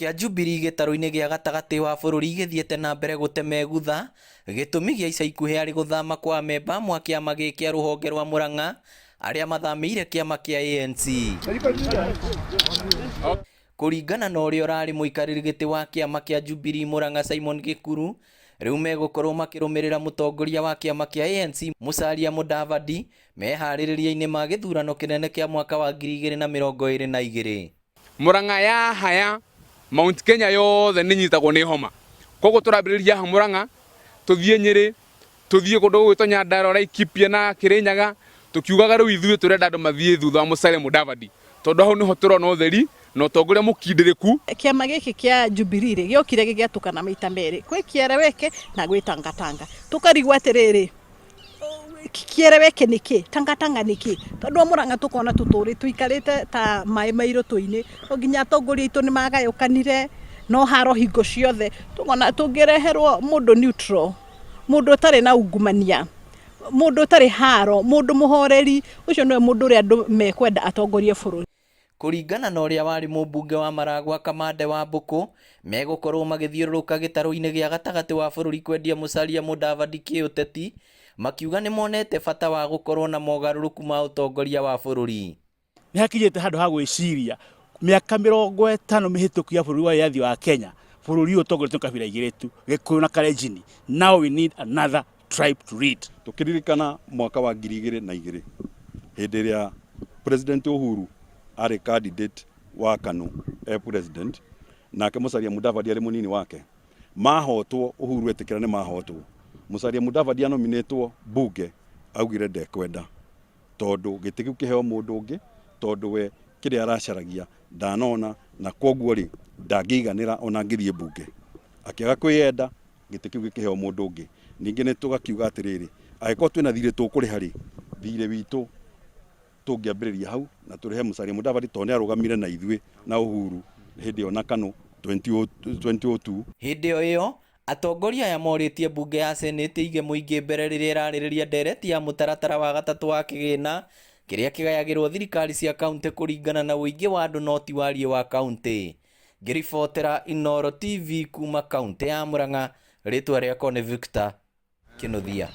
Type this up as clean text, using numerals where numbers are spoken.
Kĩa Jubilee gĩtarũ-inĩ gĩa gatagatĩ wa bũrũri gĩthiĩte na mbere gũte megutha, gĩtũmi gĩa ica ikuhĩ arĩ gũthama kwa amemba amwe a kĩama gĩkĩ a rũhonge rwa Murang'a arĩa mathamĩire kĩama kĩa ANC. Kũringana na ũrĩa ũrarĩ mũikarĩri gĩtĩ wa kĩama kĩa Jubilee Murang'a Simon Gĩkuru, rĩu megũkorwo makĩrũmĩrĩra mũtongoria wa kĩama kĩa ANC Musalia Mudavadi meharĩrĩria-inĩ ma gĩthurano kĩnene kĩa mwaka wa 2022. Murang'a ya haya Mount Kenya yothe nĩ nyitagwo nĩ homa. Koguo tũrambĩrĩria haha Murang'a, tũthiĩ Nyĩrĩ, tũthiĩ kũndũ gũgwĩtwo Nyandarua, Laikipia na Kĩrĩnyaga, tũkiugaga rĩu ithuĩ tũrenda andũ mathiĩ thutha wa Musalia Mudavadi, tondũ hau nĩho tũrona ũtheri na ũtongoria mũkindĩrĩku. Kĩama gĩkĩ kĩa Jubilee rĩ, gĩokire gĩgĩatũkana maita merĩ, kwĩ kĩereweke na gwĩ tangatanga. Tũkarigwo atĩrĩrĩ, kĩereweke nĩ kĩ, tangatanga nĩ kĩ? Tondũ a Mũrang'a tũkona tũtũrĩ tũikarĩte ta maĩ ma irũtũ-inĩ, to nginya atongoria aitũ nĩ magayũkanire, no haro hingo ciothe, tũkona tũngĩreherwo mũndũ neutral, mũndũ ũtarĩ na ungumania, mũndũ ũtarĩ haro, mũndũ mũhoreri, ũcio nĩwe mũndũ ũrĩa andũ mekwenda atongorie bũrũri. Kũringana na ũrĩa warĩ mũmbunge wa Maragwa Kamande wa Mbũkũ, megũkorwo magĩthiũrũrũka gĩtarũ-inĩ gĩa gatagatĩ wa bũrũri kwendia Musalia Mudavadi kĩũteti, makiuga nĩmonete bata wa gũkorwo na mogarũrũku ma ũtongoria wa bũrũri. Nĩ hakinyĩte handũ ha gwĩciria mĩaka 50 mĩhĩtũku ya bũrũri wa wĩyathi wa Kenya, bũrũri ũyũ ũtongoretio nĩ kabira igĩrĩ tu, Gĩkũyũ na Kalenjin. Now we need another tribe to lead. Tũkĩririkana mwaka wa 2002 hĩndĩ ĩrĩa President Uhuru arĩ candidate wa KANU e president, nake Musalia Mudavadi arĩ mũnini wake, mahotwo, Uhuru etĩkĩra nĩ mahotwo, Musalia Mudavadi anominĩtwo bunge augire ndekwenda tondũ gĩtĩ kĩu kĩheo mũndũ ũngĩ tondũ we kĩrĩa aracaragia ndanona na kwoguo rĩ ndangĩiganĩra ona angĩthiĩ bunge. Akĩaga kwĩyenda gĩtĩ kĩu gĩkĩheo mũndũ ũngĩ. Ningĩ nĩ tũgakiuga atĩrĩrĩ, angĩkorwo twĩna thirĩ tũkũrĩha rĩ, thirĩ witũ tũngĩambĩrĩria hau na tũrĩhe Musalia Mudavadi tondũ nĩ arũgamire na ithuĩ na Uhuru hĩndĩ ĩyo na KANU 2002. Hĩndĩ o ĩyo, atongoria aya morĩtie mbunge ya Senate ĩige mũingĩ mbere rĩrĩa ĩrarĩrĩria ndereti ya mũtaratara wa gatatũ wa kĩgĩna kĩrĩa kĩgayagĩrwo thirikari cia kauntĩ kũringana na ũingĩ wa andũ no ti wariĩ wa kauntĩ. Ngĩribotera Inooro TV kuma kauntĩ ya Murang'a, rĩtwa rĩakwa nĩ Victor Kĩnuthia.